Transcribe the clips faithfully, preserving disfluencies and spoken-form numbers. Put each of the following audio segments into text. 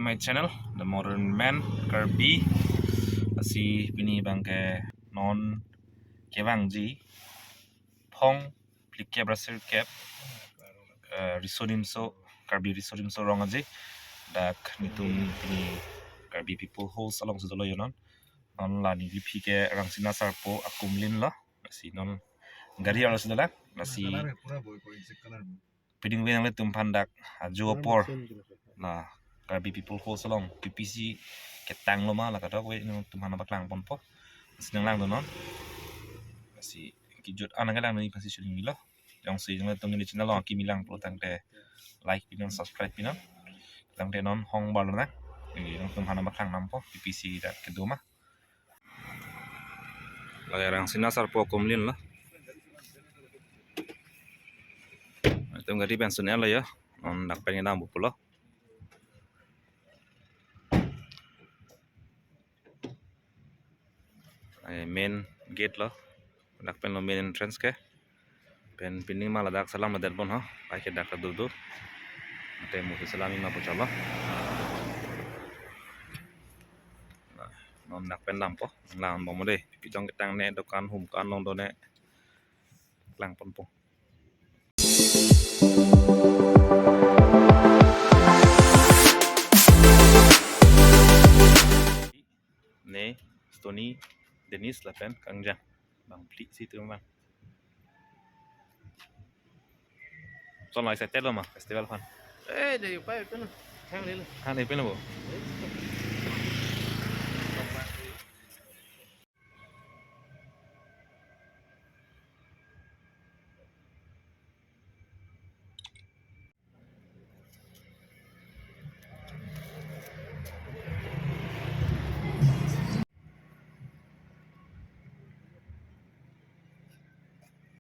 My channel, The Modern Man Karbi. Lasi pini abangke non kevangji Phong phlikep ra sirkep, eh, Riso Nimso, Karbi Riso Nimso Rong Aje. Dak nelitum pini Karbi People House alongsi dolo yo non. Non la neli phi ke Rangsina Sarpo akumlin lo. Lasi non gari arlosi dolang. Lasi piding veng nelitum aphan dak ajo apor la Karbi People House along P P C ketang lo ma la kadokave nelitum aphan nangpaklang ponpo. Lasi nanglangdun non. Lasi kejut an nangkelang neli pasi shooting lo. Jongsi nanglitum neli channel along akimi lang pulo tangte like pinon, subscribe pinon. Tangte non hong bar lonang. Nelitum aphan nangpaklang nampo P P C dak kedo ma. Lake Rangsina Sarpo akumlin lo. Nelitum gari pen sun-et lo yo. Non dak pen kedam pulo. Eh, main gate lo. Dak pen lo main entrance ke. Pen pining ma ladak salam ladak bon ho. Pai ke dak kedo do. Ante musi salam ima puchalo. Nah, non dak pen dampo. Lang bom dei. Pidong ketang ne dokan hum kan long do ne. Lang ponpo. Ne, Stony, Dennis lapen Kangjang. Bang phli si tu bang. Son lai setel lo ma festival aphan. Eh, dei upai pin. Hang dei lo. Hang dei pin lo bo.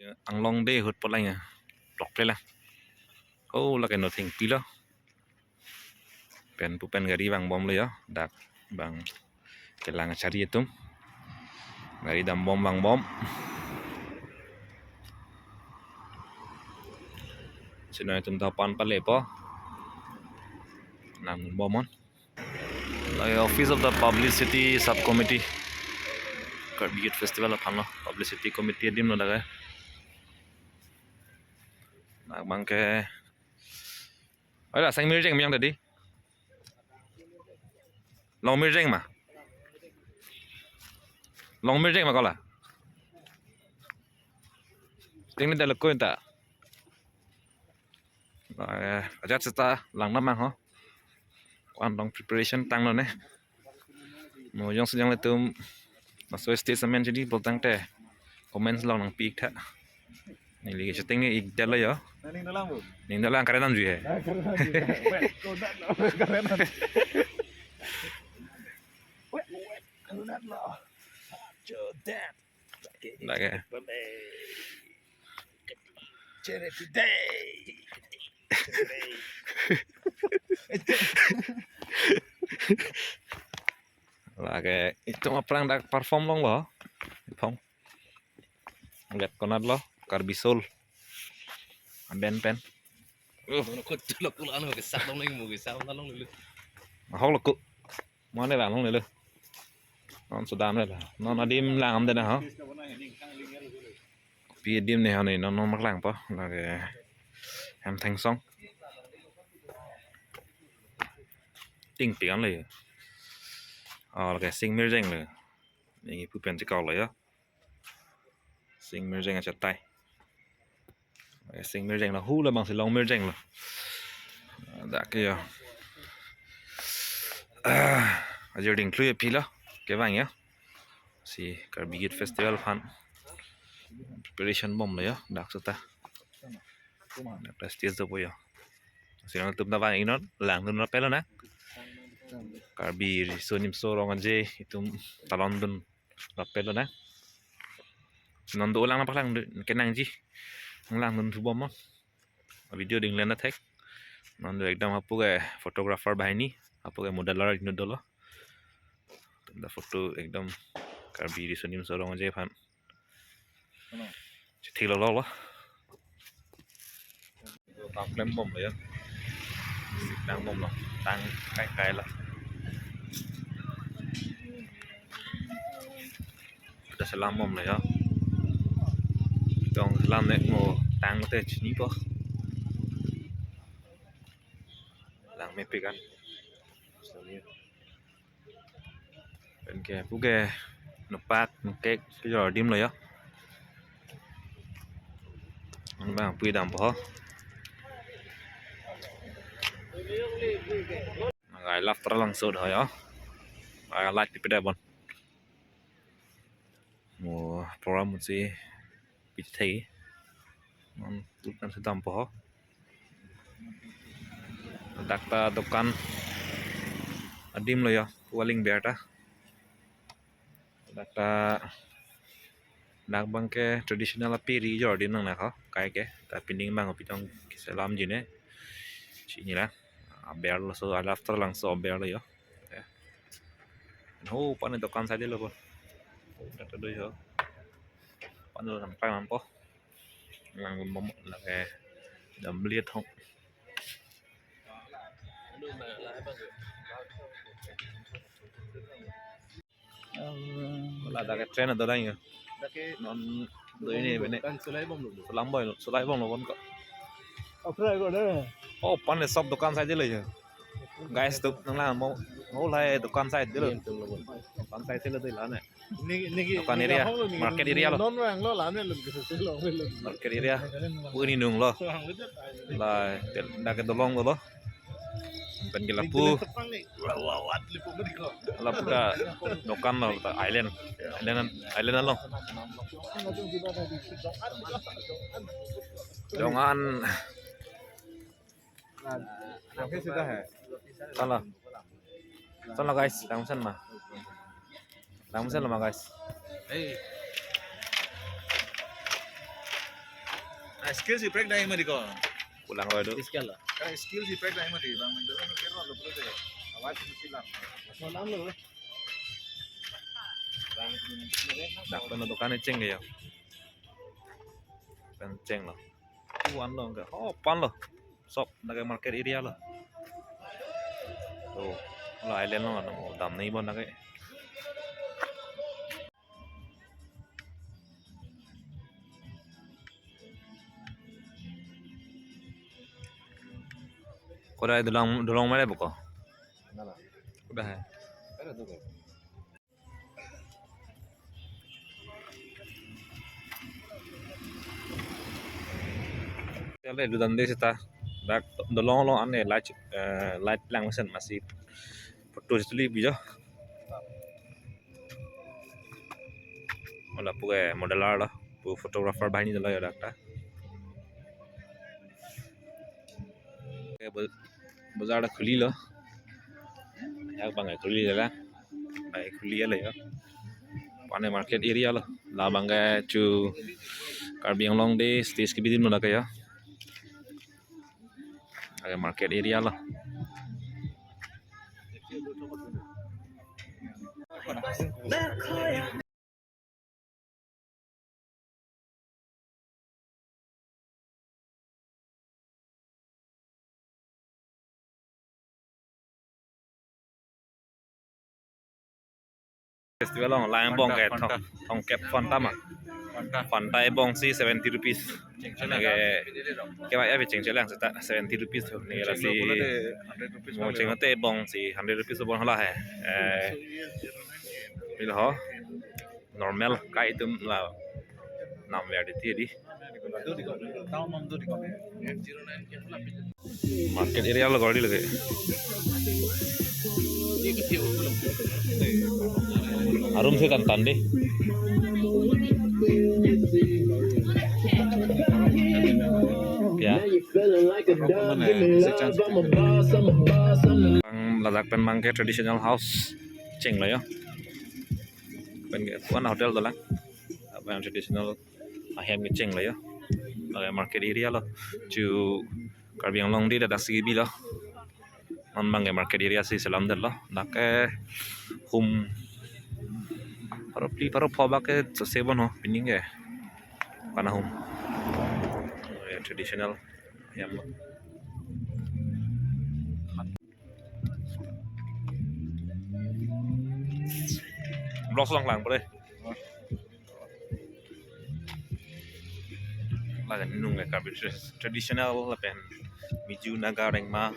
Ya, anglong de ahut polang ya. Blok le la. Oh, lake no thengpi lo. Pen pu pen gari vang bom lo yo. Dak bang kelang achari atum. Gari dam bom vang bom. Chinoi atum ta pan pale po. Nang bom on. Lake Office of the Publicity Subcommittee. Karbi Youth Festival aphan lo. Publicity Committee adim lo lake. Nang bangke. Ola sang mirjeng miang tadi. Long mirjeng ma. Long mirjeng ma kola. Ting ni dalek ko ta. Eh, ajat seta lang namang ho. Kwan dong preparation tang lo ne. Mo jongsi nanglitum laso stage amen chini pulo tangte comments along nangpi ik tha. Neli shooting ni ik det lo yo. Nang ning dolang bu. Ning dolang karen namjui he. Karen namjui. Wet, kodat lo, karen namjui. Wet, wet, kodat lo. Jodet. Lake. Charity day. Lake itum aphrang dak perform longlo. Phong. Get konat lo Karbi Soul. Aben pen. Uh. Kono kot lo kulo ano ke sak long ning mo ke sak long ning lo. Ahok lo ku. Mane la long le lo. Non sudam le la. Non adim lang am de na ho. Pi adim ne ho ne non non mak lang po. Lake hem thengsong. Ting ting an le. Oh, lake sing mirjeng le. Neli pu pen chikau lo yo. Sing mirjeng achatai. Eh, sing mirjeng lo, hu labangsi long mirjeng lo. Dak ke yo. Ah, ajir ding klui aphi lo. Kevang ya. Si Karbi Youth Festival aphan preparation bom lo yo, dak seta. Dak stage dopo yo. Si nangtum ta vang ik non, langdun rapet lo na. Karbi Riso Nimso Rong Aje itum talon dun rapet lo na. Non do lang na palang kenangji. Langdun thu bom mo. Video ding lena thek. Non do ekdom hapu ke photographer banghini, hapu ke model lar inut dolo. Tum ta photo ekdom Karbi Riso Nimso Rong Aje aphan. Chithik lo lo lo. Kam klem bom lo ya. Tang bomlo, tang kaikai lo. Dak selam bomlo ya. Tong selam ne mo tang te chinipo. Lang mepik an. Pen ke puke nopak nokek kejor adim lo ya. Bang pui dampo ho. Nagai laftra langso do ya. Nagai light pipeda bon. Mo program si pithai. Non tukan sedam po ho. Dak ta dokan adim lo ya, waling ber ta. Dak ta dak bang ke traditional api ri jor adim nang na ho, kai ke. Ta pining bang pitong keselam ji ne. Chini la. Aber lo so, alaftra langso aber lo ya. Ya. Ho, pane dokan side lo po. Ho, dak ta do ho. Pane lo nang tang po. Lang bom lake dam liet ho. Ladak ke train adorang ya. Non do ini bene. Kan sulai bomlo. Sulang boy, sulai bomlo bon ko. Apply ko de. Oh, pane sob dokan side lo ya. Guys, tu nang lang mo, mo lai dokan side lo. Dokan side lo de la ne. Nigi, nigi, dokan nigi area, ahok lo, nigi market area lo. Non rang lo, la ne lo, gitu, lo, lo, lo. Market area. Pu ini nung lo. Rang lo, jat, ai, lo. La, tel, dak ke dolong lo. Pen ke lapu. Nigi tepang ni. Wa, wa, wa, lipu mo di ko. Lapu ka dokan lo, ta island. Island, island lo. Dongan. Oke, sudah ya? Salah. Salah, guys, langsung mah. Langsung mah, guys. Hey. Ah, skill si break dai mari ko. Pulang lo itu. Skill lah. Ah, skill si break dai mari, bang, menjalan ke lo, lo, lo, lo. Awas mesti lang. Salam lo. Dak pen dokan cheng ya. Pen cheng lo. Pu an lo ke. Oh, pan lo. Sob, dak ke market area lo. Oh, lo island lo, ano, dam nei bon dak ke. Koda dolong, dolong mare buko. Mana? Koda hai. Ada tu kan. Tele dudam de seta. Dak dolong lo ane light, eh, light lang mesen masih photo sitli bijo. Wala pu ke modeler lo, pu photographer bahini lo ya dak ta. Ke bo-, bazar ta khuli lo. Ya bang khuli la. Bai khuli lo ya. Pane market area lo. Labang ke chu Karbi Anglong Day stage kebi adim lo dak ke ya. Dak ke market area lo. Festival along lang ebong ke Fanta, thong, Fanta. Thongkep Fanta ma. Fanta. Fanta ebong si seventy rupees. Chengcheng lang. Ke, ke ba ya chengcheng lang seta seventy rupees tu. Neke lasi hundred rupees mo cheng te ebong si hundred rupees bon hala hai. Eh, pil ho. Normal kai atum la nam ver di ti di. Market area lo gari lagi. Arum si kan tan di. Ya. Bang ladak pen bang ke traditional house cheng lo ya. Pen ke pu an hotel dolang. Apa yang traditional ahem ke cheng lo ya. Lake market area lo. Chu Karbi Anglong Day dak si kebi lo. Non bang ke market area si selam det lo. Dak ke hum. Pharo phli pharo pho bak ke sose bon ho pining ke. Kana hum. Ya, traditional ahem lo. Vlogs long lang pre. Laga nung le Karbi traditional lapen Miju Naga Rengma.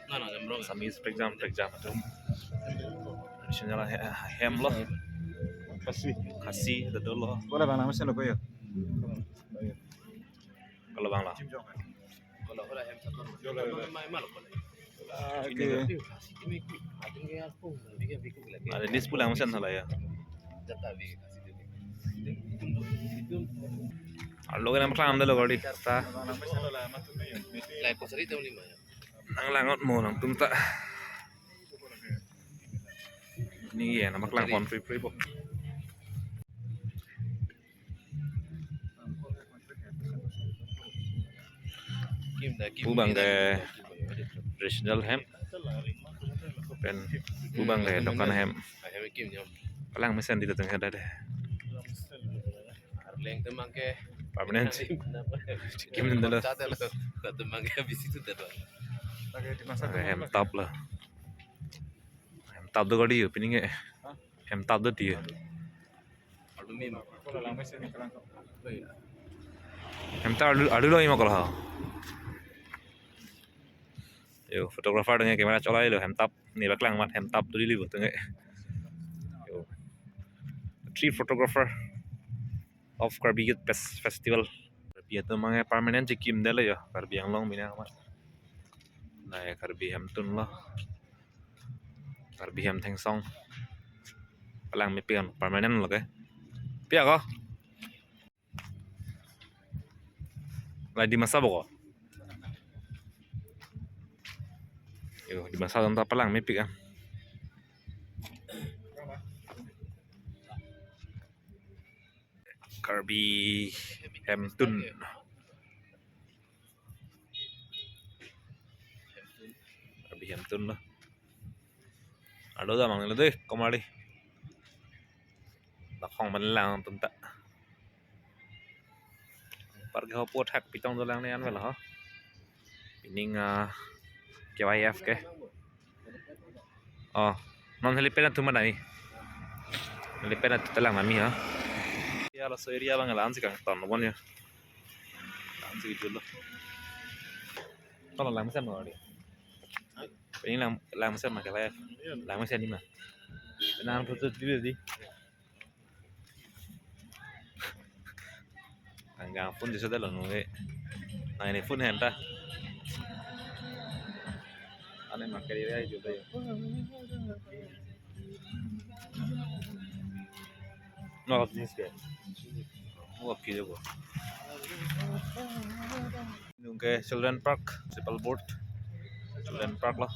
Assamese prekjam prekjam atum. Traditional he- hem lo. Khasi. Khasi ta dolo. Bola bang nama selo koyo. Kalau bang lah. Ada list pulang mesen hala ya. Arlo kan nama kelam dalo gari. Ta. Nang langot mo nangtum ta. Ni ya nama kelam kon free free bo. Pu bang ke regional hem. Pen pu bang ke dokan hem. Palang mesen di datang ada deh. Arleng temang ke permanent. Kim dulu. Temang ke bisi tu dah. Hem tap lah. Hem tap do gari yo pining ke. Hem tap do dia. Hem tap alu alu lo imo kalau. Yo, photographer dengan kamera cholai lo hem tap ni baklang mat hem tap tu dili bo tenge. Yo. Three photographer of Karbi Youth Fes- Festival. Karbi atum mang permanent chikim delo yo. Karbi Anglong mina amat. Nah, ya, Karbi Hemtun lo. Karbi Hem Thengsong. Palang mepik an permanent lo ke. Pia ko? Lai Dimasa bo ko? Yo, Dimasa tanta palang mepik an. Karbi Hemtun. Karbi Hemtun lo. Ado damang lo deh, komali. Lakhong man lang tun ta. Park ho po thak pitong dolang ne an velo ho. Pining ah, K Y F ke. Oh, non helipad atum mana ni? Helipad atum ta lang nami ha. Ya laso area bang la-an si kangton bon ya. La-an si dolo. Kalau lang mesen mo di. Ini lang lang mesen ma kala ya. Lang mesen ni ma. Nang tutu dulu di. Anggang phone disa dalo nung eh. Nang ini phone henta. Ane market area itu tuh. No, jeans ke. Wah, kilo ko. Nung ke children park, Sipal Board. Children park lo.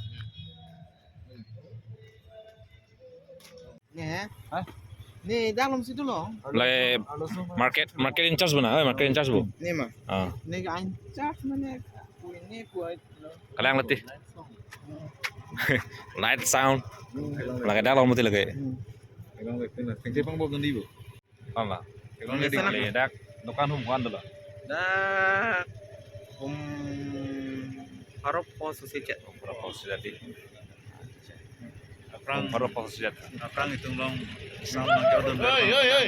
Ne. Hah? Ne, dak lom situ lo. Lai market, market in charge bo na, eh, market in charge bo. Ne ma. Ah. Ne ka in charge mane, kui ne kui. Kalang lati. Light sound. Hmm. Lake dak lom mati lake. Hmm. Tengke pang bo nandi bo. Ala. Biasa lah. Dak dokan hum kan dulu. Dak hum harap pos sejak. Harap pos sejak. Aphrang, harap pos sejak. Aphrang itum long sam nang kau don. Hei, hei, hei.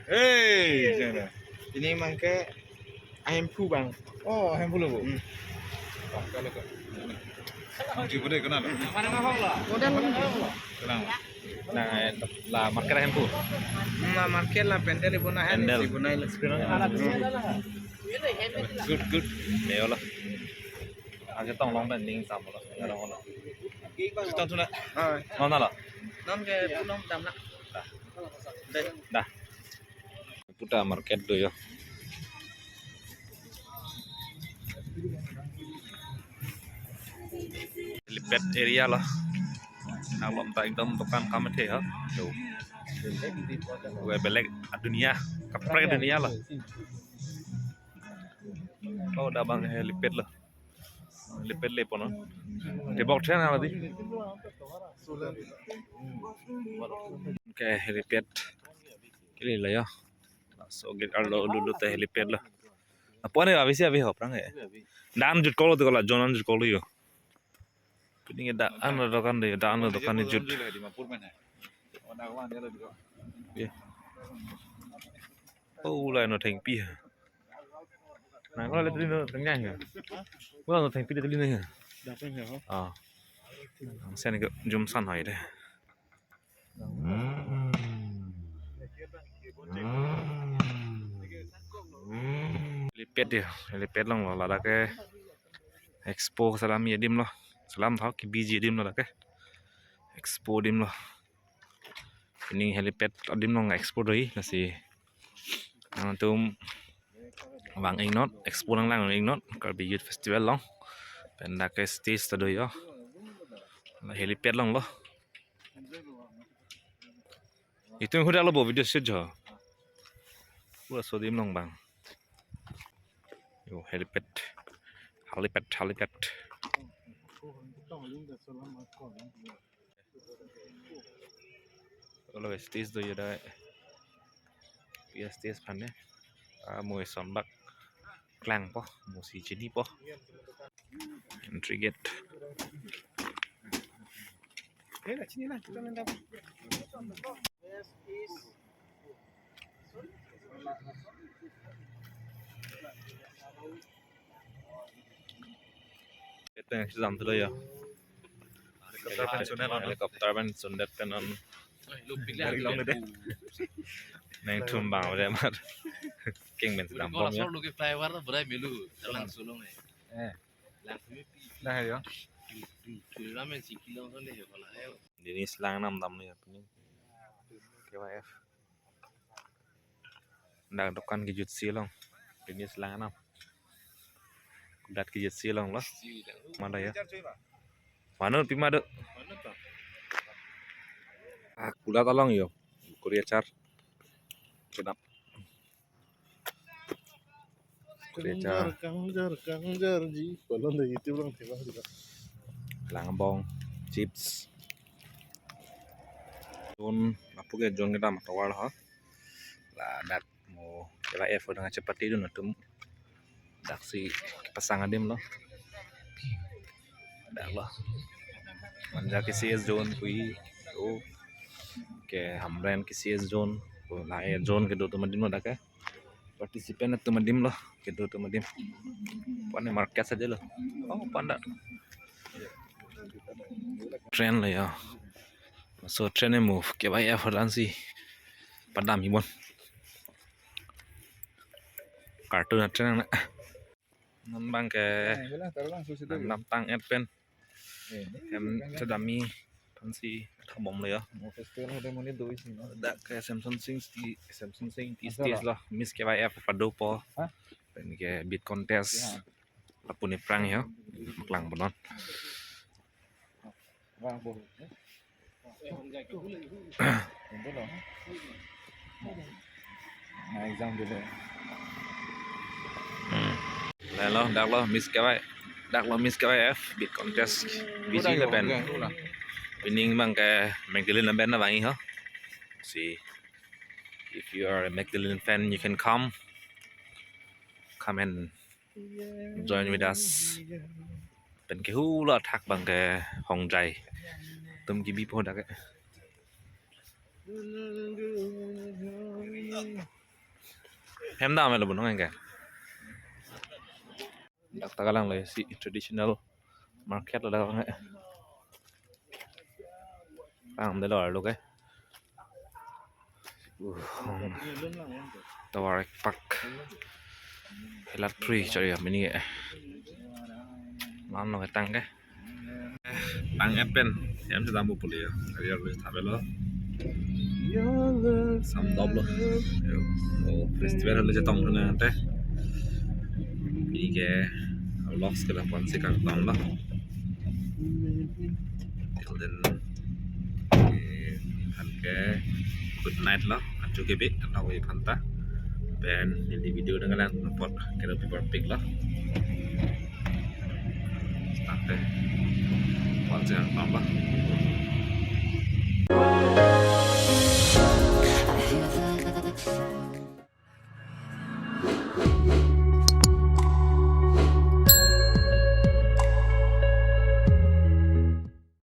Hei, sana. Ini mangke ahemphu bang. Oh, ahemphu lo, Bu. Hmm. Wah, kalau kok. Kunci bude kenal. Mana mahal lah? Udah. Kenal. Nah, la market ahemphu. La market la pandal ibu na. Pandal. Ibu na. Good, good. Neo lah. Aja tong long dan ning sam lah. Ngarang lah. Kita tu nak. Ah. Mana lah? Non ke pulang dam nak. Dah. Dah. Puta market do yo. Helipad area lo. Nang lom ta ekdom dokan kamathe ha. Yo. Gue belek dunia, kaprek dunia lo. Oh, dak bang helipad lo. Helipad le pono. Tebok then ala di. Ke helipad. Kili la yo. So gate arlo lulu te helipad lo. Apo ne abisi abi ho prang he. Dan jut kolo te kola jonan jut kolo yo. Pining da an dokan de, da an dokan ni jut. Ye. Oh, ulai no thengpi ha. Na, ko le tuli no thengnang ha. Ko no thengpi tuli no ha. Dak pen ha. Ah. Sen ke jum san hai de. Helipad ya, helipad along lo, ladak ke expo selam adim lo, selam thok kebiji adim lo dak ke. Expo adim lo. Pining helipad adim along expo do-i, lasi nangtum vang iknon, expo nanglang iknon, Karbi Youth Festival along. Pen dak ke stage ta do-i yo. La helipad along lo. Itum hudak lo bo video shoot jo. Pura so adim along bang. Yo, helipad. Helipad, helipad. Lo stage do-i da. Ya stage aphan ne. Ah, mo eson bak klangpo, mo si chinipo. Entry gate. Ito ang exam tuloy, oh. Helicopter pen sundet pen on. Nangtum bang udah mat. Keng men sedang bom ya. Flyover lo, berai melu. Langsulung eh. Eh. Langsulung. Nah, ya. Kilo men si kilo kan deh, kalau ayo. Dini selang nam dam ya, ini. K Y F. Dak dokan kejutsi along. Pini selang anam. Kulat kejutsi along lo. Mana ya? Mana pima do? Ah, kulat along yo. Korea char. Kenap. Korea char. Kangjar, kangjar, kangjar ji. Balon deh itu ulang tiba juga. Langbong, chips. Zone, lapu ke zone kedam tovar ha. Ladak mo K Y F udah ngachepate dun atum. Daksi kepasang adim lo. Dak lo. Manja ke C S zone kui. Oh. Ke Hamren ke C S zone. Oh, la eh zone kedo atum adim lo dak ke. Participant atum adim lo. Kedo atum adim. Pane market saja lo. Oh, panda. Train lo ya. So train e move. K Y F alansi padam hibon. Cartoon a train na. Non bang ke nam tang et pen. Hem chedam-i aphansi thabom lo ya. Dak ke Samson Sing ti, Samson Sing ti stage lo. Miss K Y F padopo. Pen ke beat contest. Lapu ne prang yo. Klang bonon. Nah, exam dulu. Hmm. Lalo, dak lo Miss K Y, dak lo Miss K Y F beat contest. Biji na ben. Pining bang ke Magdalene na ben na bang ho. See, if you are a Magdalene fan, you can come. Come and join with us. Pen ke hula thak bang ke Hongjai. Tum kibi po dak ke. Hem dam lo bunong ke. Dak ta kalang lo si traditional market lo dak ke. Tang de lo arlo ke. Uh, tovar ekpak. Helat free chari ya mini ke. Lan lo ketang ke. Tang et pen. Hem sedang bu puli ya. Kari arlo thabe lo. Sam dop lo. Yo. Oh, festival lo chetong thuna te. Mini ke vlogs ke lapu-ansi kangtong lo. Till then, eh, aphan ke good night lo, ajo ke bi, atau aphan ta. Pen neli video nanglang apot kedo pi parpik lo. Start deh. Aphan si kangtong lo.